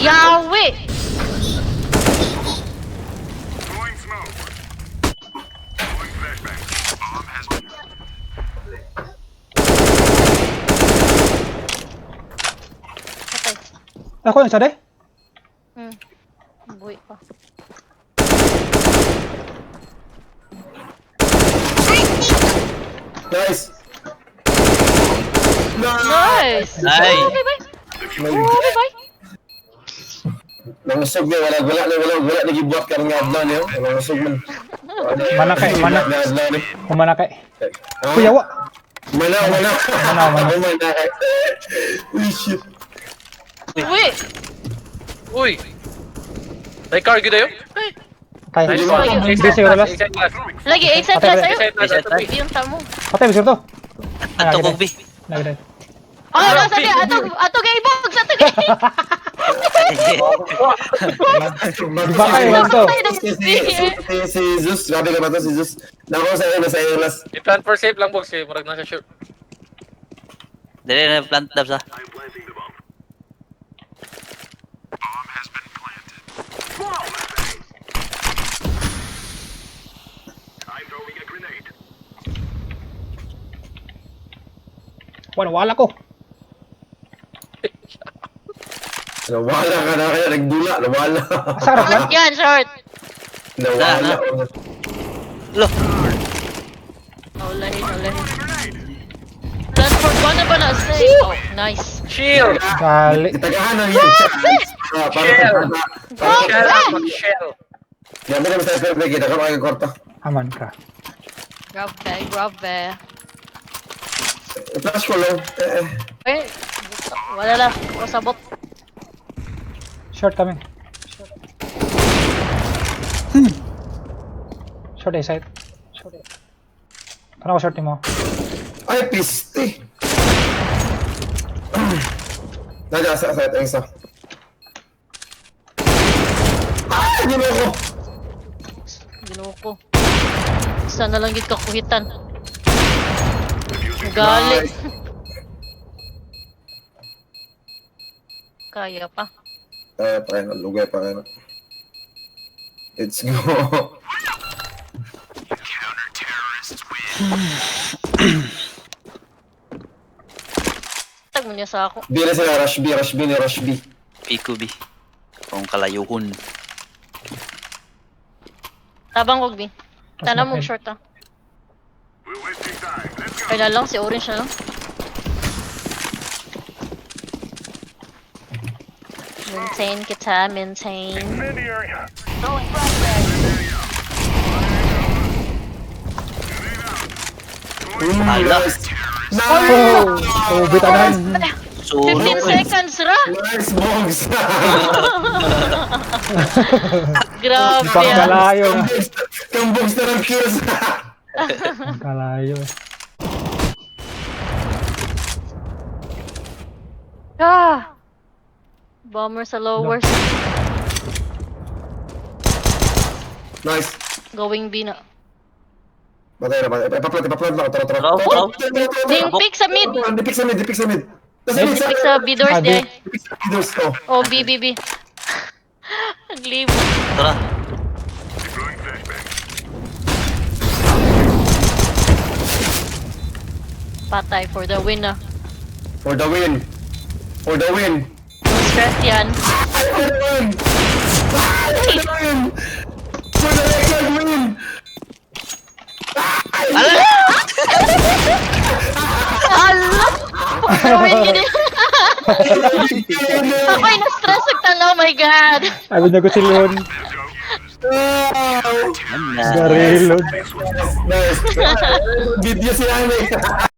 Yawi! Patay. Ako yung sa de? Buhi pa. Nice! Nice! Ay. Okay, bye! Okay, bye! Nangusog niya, wala, wala, wala, wala, nagibuhat ka ng adlaw niyo. Nangusog man. Manakay, mana. Nga adlaw ni. Humanakay. Ah, Kuya wa. Mana, mana. Mana, mana. Mana. Uy, shit. Uy! Uy! May car gyud ayo? Patay. Nice one. Hindi siguro last. Exit last. Lagi, exit Patay, last sa'yo. Exit last. Exit last. Yung tamo. Patay bisur to. Ato kog B. Nagday. Oh, nasa di! Ato, ato kay Bogs! Ato kay Bakay lang to. Si Zeus, grabe ka ba to si Zeus? Nako sa iyo, nasa iyo last. I-plan for safe lang box kay murag nasa short. Dili na plant dab sa. Wala wala ko. Nawala ka na kaya nagdula, nawala. Asa ka Short yan, short! Nawala. Lo. Naulahin, naulahin. Plan for one na ba na? Say. Oh, nice. Chill! Gali. Itagahan na yun. Ah, para Shell. para Shell! Shell! Grabe na basta perfect kita ka mga kwarta. Aman ka. Grabe, grabe. Flash ko lang. Eh, eh. Eh, wala na. Pasabot. Short kami. Short A side. Tanaw ko short mo. Ay, piste. Nada, sa ang isa. Ay, ginoo ko. Ginoo ko. Isa na lang gid kakuhitan. Galit. Nice. Kaya pa. Kaya pa kayo, lugay pa kayo. Let's go. Tag mo niya sa ako. B na sila, rush B, rush B, ni rush B. B ko B. Kung kalayuhon. Tabang kog bi. Tana mo Mas short ah. Kaya lang si orange na lang. Maintain kita, maintain. Ala. Nice. Nice! Oh, oh, bitanan. Sunog. 15 seconds ra! Nice, Bogs! Grabe ah. Pangkalayo na. Kambogs na ng kills! Pangkalayo. Ah! Bomber sa lowers. Nice. Going B na. Patay na, patay. Ipaplant, ipaplant lang. Tara, tara. Tara, Tara, tara. tara, tara, tara. Ding pick sa mid! Di pick sa mid, di pick sa mid. Nasa mid, Pick sa B doors Ah, B. di ay. Di pick sa B doors, oh. Oh, B, B, B. Naglibo. Tara. Patay for the win ah. For the win. For the win. No stress yan. For the win! For the win! For the record win! Ala! Ala! For the win yun eh. Ako'y na-stress sa tanaw, oh my God. Abi niya ko silon. Wow! Nice. Garilon. Nice. Video si Ame.